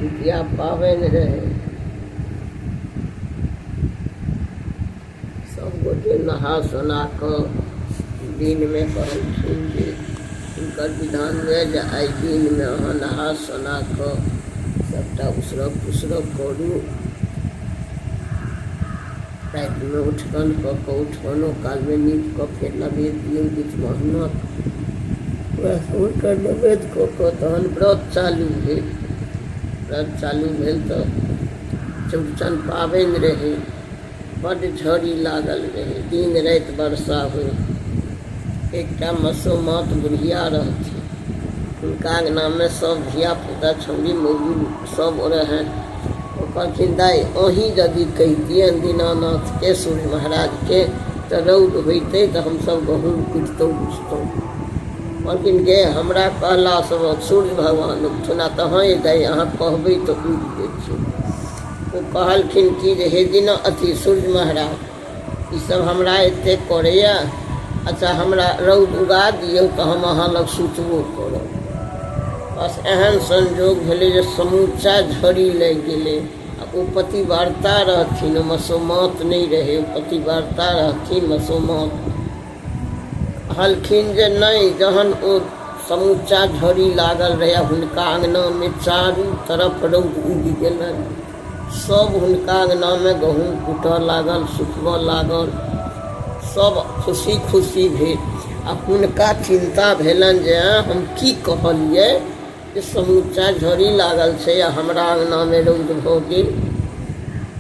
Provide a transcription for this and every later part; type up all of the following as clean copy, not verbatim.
जितिया पाबनि रहै। सभगोटे नहा सोना कऽ दिनमे कहलखिन जे हुनकर विधान रहै जे आइ दिनमे अहाँ नहा सोना कऽ सभटा उसरग पुसरग करू। रातिमे उठगन कऽ कऽ उठगनो कालमे नीप कऽ फेर नवेद दियौ जितवाहनक। वएह हुनकर नवेद कऽ कऽ तहन व्रत चालू भेल। व्रत चालू भेल तऽ चौड़चन पाबनि रहै। बड्ड झड़ी लागल रहै, दिन राति वर्षा होइ। एकटा मसोमात बुढ़िया रहथिन, हुनका अङ्गनामे सभ धियापुता छौड़ी मौगी सभ रहनि। ओ कहलखिन, दाइ अहीँ यदि कहितियनि दीनानाथके, सूर्य महाराजके, तऽ रौद होइतै तऽ हमसभ गहूँम कुटितहुँ बुझतहुँ। कहलखिन, गे हमरा कहलासँ सूर्य भगवान उगथुन? आ तऽ हँ दाइ, अहाँ कहबै तऽ उगि जेथिन। ओ कहलखिन कि जे हे दिना अथी सूर्य महाराज, ईसभ हमरा एतेक करैए, अच्छा हमरा रौद उगा दियौ तऽ हम अहाँ लग सुतबो करब। बस एहन संजोग भेलै जे समूचा झड़ी लागि गेलै आ ओ पतिव्रता रहथिन, ओ मसोमात नहि रहै, ओ पतिव्रता रहथिन मसोमात। कहलखिन जे नहि, जहन ओ समूचा झड़ी लागल रहै आ हुनका अङ्गनामे चारू तरफ रौद उगि गेलनि, सभ हुनका अङ्गनामे गहूँम कुटऽ लागल, सुखबऽ लागल, सभ खुशी खुशी भेल आ हुनका चिन्ता भेलनि जे हम की कहलियै जे समूचा झड़ी लागल छै आ हमरा अङ्गनामे रौद भऽ गेल।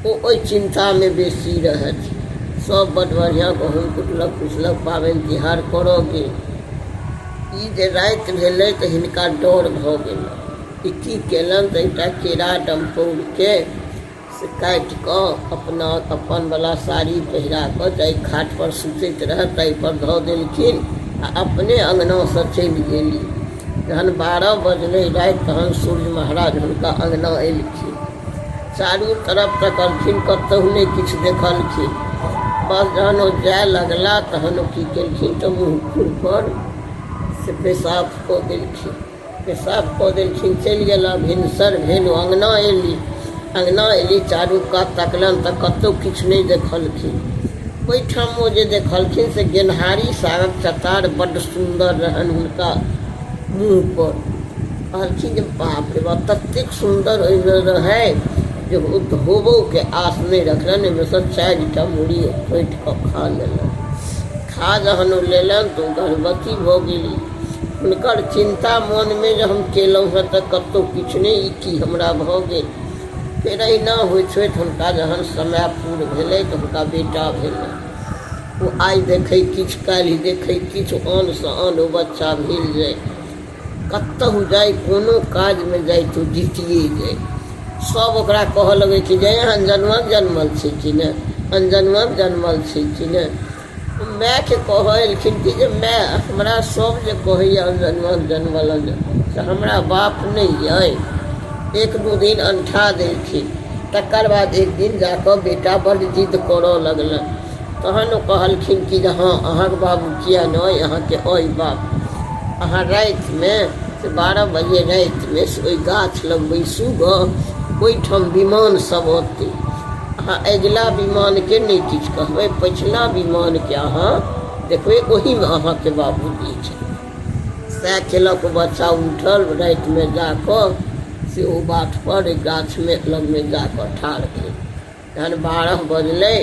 ओ ओहि चिन्तामे बेसी रहथि। सभ बड्ड बढ़िआँ गहूँम कुटलक पिसलक, पाबनि तिहार करऽ गेल। ई जे राति भेलै तऽ हिनका डर भऽ गेलनि। ई की केलनि तऽ एकटा केरा डमपौरके से काटि कऽ अपना अपनवला साड़ी पहिरा कऽ जाहि खाटपर सुतैत रहए ताहिपर धऽ देलखिन आ अपने अङ्गनासँ चलि गेली। जहन 12 बजलै राति तहन सूर्य महाराज हुनका अङ्गना एलखिन। चारू तरफ तकलखिन, कतहु नहि किछु देखलखिन। बस जहन ओ जाय लगला तहन ओ की केलखिन तऽ मुँह खुरपर से पेशाब कऽ देलखिन। पेशाब कऽ देलखिन, चलि गेला। भिनसर भेल, ओ अङ्गना एली। अङ्गना एली, चारू कात तकलनि तऽ कतहु किछु नहि देखलखिन। ओहिठाम ओ जे देखलखिन से गेनहारी सागक चतार बड्ड सुन्दर रहनि हुनका मुँहपर। कहलखिन जे बाप रे बाप, ततेक सुन्दर ओहिमे रहै जे ओ धोबोके आस नहि रखलनि। ओहिमेसँ 4टा मूड़ी खोँटि कऽ खा लेलनि। खा जहन ओ लेलनि तऽ ओ गर्भवती भऽ गेली। हुनकर चिन्ता मोनमे जे हम केलहुँ हेँ तऽ कतहु किछु नहि, ई की हमरा भऽ गेल। फेर एहिना होइत होइत हुनका जहन समय पूर भेलै तऽ हुनका बेटा भेलनि। ओ आइ देखै किछु, काल्हि देखै किछु, आनसँ आन ओ बच्चा भेल जाय। कतहु जाइ, कोनो काजमे जाइ तऽ ओ जीतिए जाइ। सभ ओकरा कहऽ लगै कि जे अनजनुआक जनमल छै कि ने, अनजनुआक जनमल छै कि ने। मायके कहऽ एलखिन कि जे माय, हमरा सभ जे कहैए अनजनुआक जनमल से हमरा बाप नहि अइ? 1-2 दिन अनठा देलखिन। तकर बाद एक दिन जाकऽ बेटा बड्ड जिद्द करऽ लगलनि। तहन ओ कहलखिन कि जे हँ, अहाँके बाबू किए नहि अइ, अहाँके अइ बाप। अहाँ रातिमे से 12 बजे रातिमे से ओहि गाछ लग बैसू गऽ, ओहिठाम विमान सब औतै। अहाँ अगिला विमानके नहि किछु कहबै, पछिला विमानके अहाँ देखबै, ओहीमे अहाँके बाबूजी छथि। सएह केलक ओ बच्चा। उठल रातिमे जाकऽ से ओ बाटपर गाछमे लगमे जाकऽ ठाढ़ भेल। जहन 12 बजलै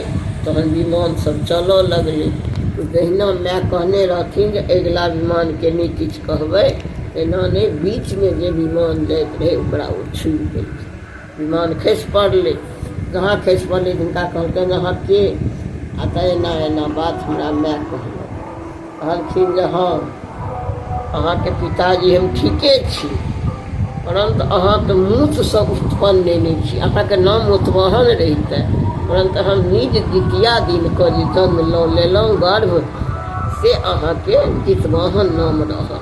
तहन विमान सब चलऽ लगलै। जहिना माय कहने रहथिन जे अगिला विमानके नहि किछु कहबै, तहिना नहि बीचमे जे विमान जाइत रहै ओकरा ओ छुबि देलखिन। विमान खसि पड़लै। जहाँ खसि पड़लै तिनका कहलकनि, अहाँ के? आ तऽ एना एना बात हमरा माय कहलक। कहलखिन जे हँ, अहाँके पिताजी हम ठीके छी, परन्तु अहाँ तऽ मूतसँ उत्पन्न नहि छी। अहाँके नाम उत्वाहन रहितै, परन्तु हम निज द्वितीया दिनके जे जन्म लऽ लेलहुँ गर्भ, से अहाँके जितवाहन नाम रहत।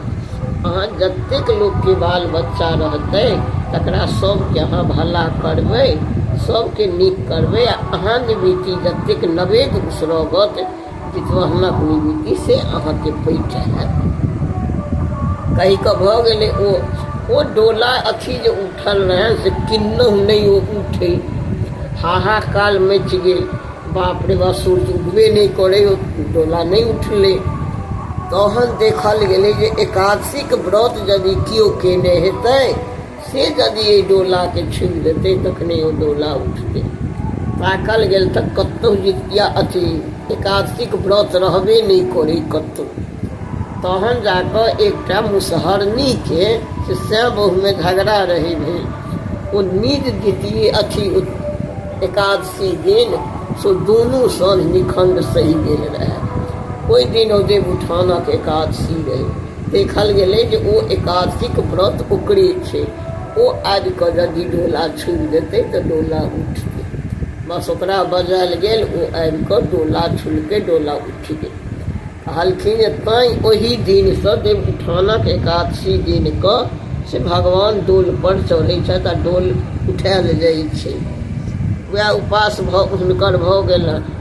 अहाँ जतेक लोकके बाल बच्चा रहतै तकरा सभके अहाँ भला करबै, सभके नीक करबै आ अहाँ निवृत्ति जतेक नवेद उसरगत जितवाहनक निवृत्ति से अहाँके पैठ हैत। कहि कऽ भऽ गेलै। ओ ओ डोला अथी जे उठल रहै से किन्नहु नहि ओ उठै। हाहाकाल मचि गेल। बाप रे बाप, सूर्य उगबे नहि करै, ओ डोला नहि उठलै। तहन देखल गेलै जे एकादशीके व्रत यदि केओ केने हेतै से यदि एहि डोलाके छुबि देतै तखने ओ डोला उठतै। ताकल गेल तऽ कतहु जितिया अथी एकादशीके व्रत रहबे नहि करै कतहु। तहन जाकऽ एकटा मुसहरनीके से सैं बहुमे झगड़ा रहै भेल। ओ निज द्वितीय अथी एकादशी दिन से दुनू साँझ निखण्ड सहि गेल रहए। ओहि दिन ओ देवउठानक एकादशी रहै। देखल गेलै जे ओ एकादशीक व्रत ओकरे छै। ओ आबि कऽ यदि डोला छुबि देतै तऽ डोला उठतै। बस ओकरा बजायल गेल, ओ आबि कऽ डोला छुलकै, डोला उठि गेल। कहलखिन जे तैँ ओहि दिनसँ देवउठानक एकादशी दिन कऽ से भगवान डोलपर चढ़ै छथि आ डोल उठायल जाइ छै। वएह उपास भऽ हुनकर भऽ गेलनि।